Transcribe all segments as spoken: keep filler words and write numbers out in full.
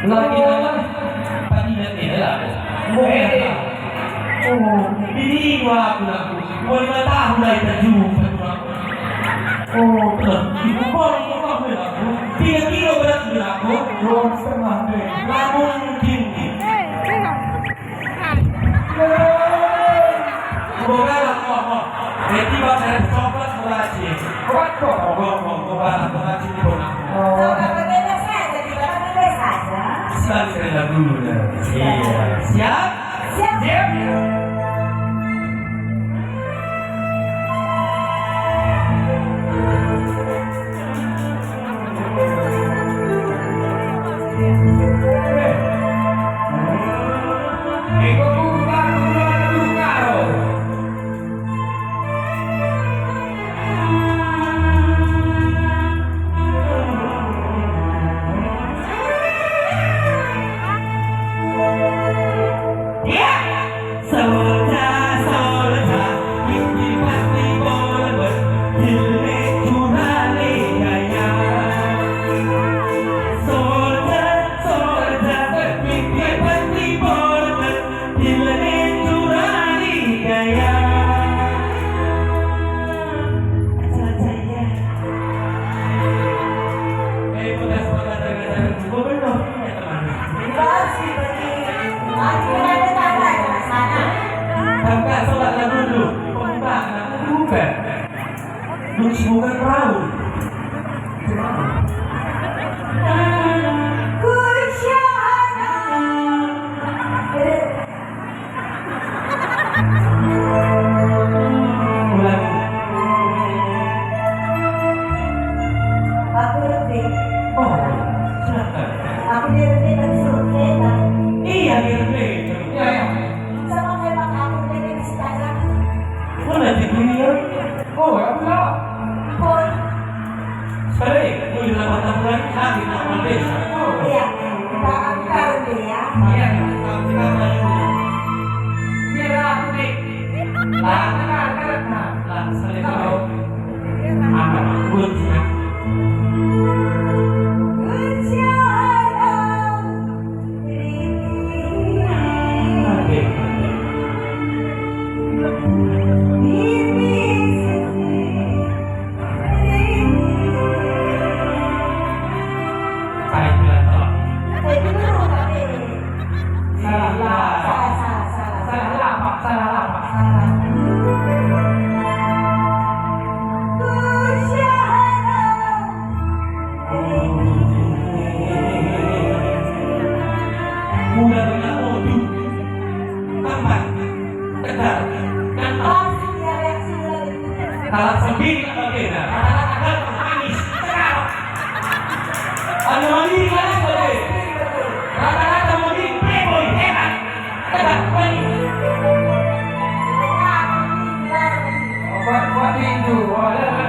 Lagi dalam padinan ni lah. Oh, eh. Oh, ini aku lagu. Mulai tahun dah terjumpa aku. Oh, betul. Ibu kau, ibu kau aku. Tiga kilo berat aku. Dua setengah deh. Lagu tinggi. Bola lah, oh, oh. Jadi bang dari coklat beraci. Kuat kok. Oh, oh, oh, bola beraci di bola. Oh. Coba berbeda saja, kita berbeda saja. Siap, saya dulu dah. Iya. Siap? Siap. Siap. Ya. Solja, solja, kiti pasti bolbet, dile curale gaya. Solja, solja, kiti pasti bolbet, dile curale gaya. Solja, ya. Eh, bekas pengajar-ngajar gubernur, ya, teman. Bebas, Ibu. Aku ada tanda di sana. Tangkas sholat lah dulu. Pembukaan aku bukan. Terus bukan perahu. Ku syahada. Ulangi. Aku Rete. Oh, silakan. Aku dia Rete dan suruh Rete. Iya, dia Rete. Iya, iya. Sama kayak Bang aku, Rete di Sitaja. Mana di dunia? Oh, ya, aku tahu. Boy. Sare, boy, dapat tampulan kami, tampulan desa. Oh. Iya, kita angkat dulu ya. Iya, kita angkat dulu. Biar aku nih. Lah, angkat, angkat, nah. Lah, sare, tahu. Angkat, boy, sini. Oke. Salah, salah, salah, salah, salah, Pak, salah, Pak. Mula bernama Tempat. Tegar. Gampang. Kalau sendiri tak berbeda. Rata-rata gampang, manis. Tegar. Anu manis, manis, betul. Rata-rata manis, playboy, hebat. Tegar, manis. Obat, obat rindu. Oh, ya, ya.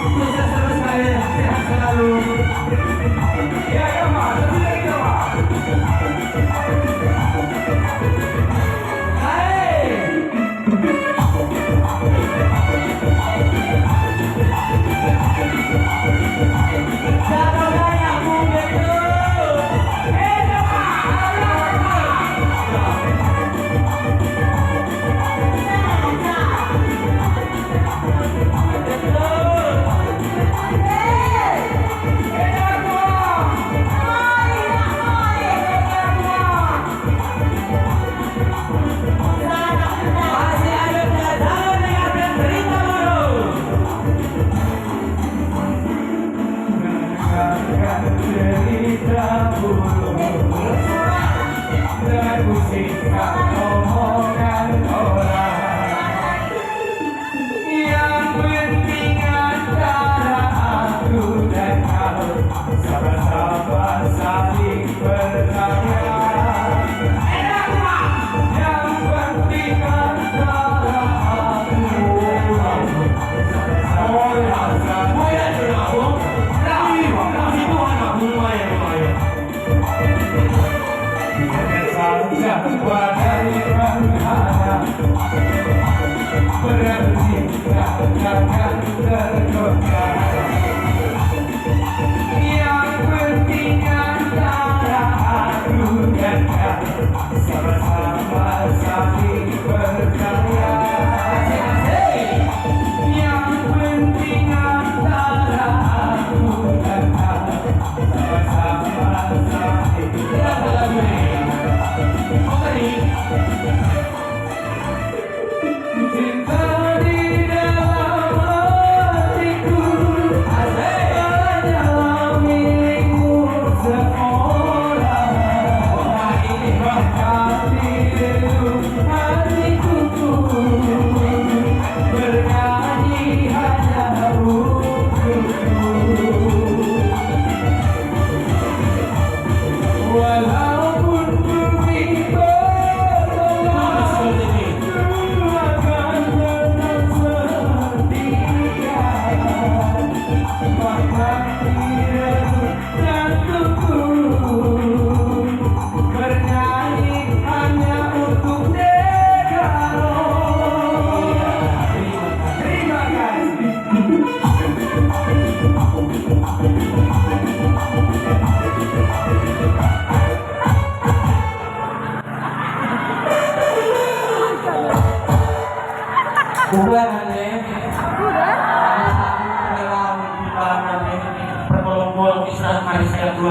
Sukses terus, Pak, ya. Sehat selalu. Ya, ya, Pak. Terus kita, Pak. Hai. Yang penting antara aku dan kau sama-sama saling percaya. Yang penting antara aku. Oh, ya, saya, oh, ya, ya, oh. Nah, itu anak lumayan, lumayan. Hanya saja bagaikan anak bercinta takkan tergoda. Yang penting antara aku dan kau sama-sama saling percaya. Yang penting antara aku dan kau. Cinta di dalam hatiku hanyalah milikmu seorang. Bahkan di dalam hatiku bernyanyi hanya untukmu. Walaupun bumi bergoyang, ku akan tetap setia. Bahkan di dalam jantungku bernyanyi hanya untuk negara. Terima kasih. Udah, Nane. Udah? Relawan kita, Nane. Perkelompok istirahat mari saya dua.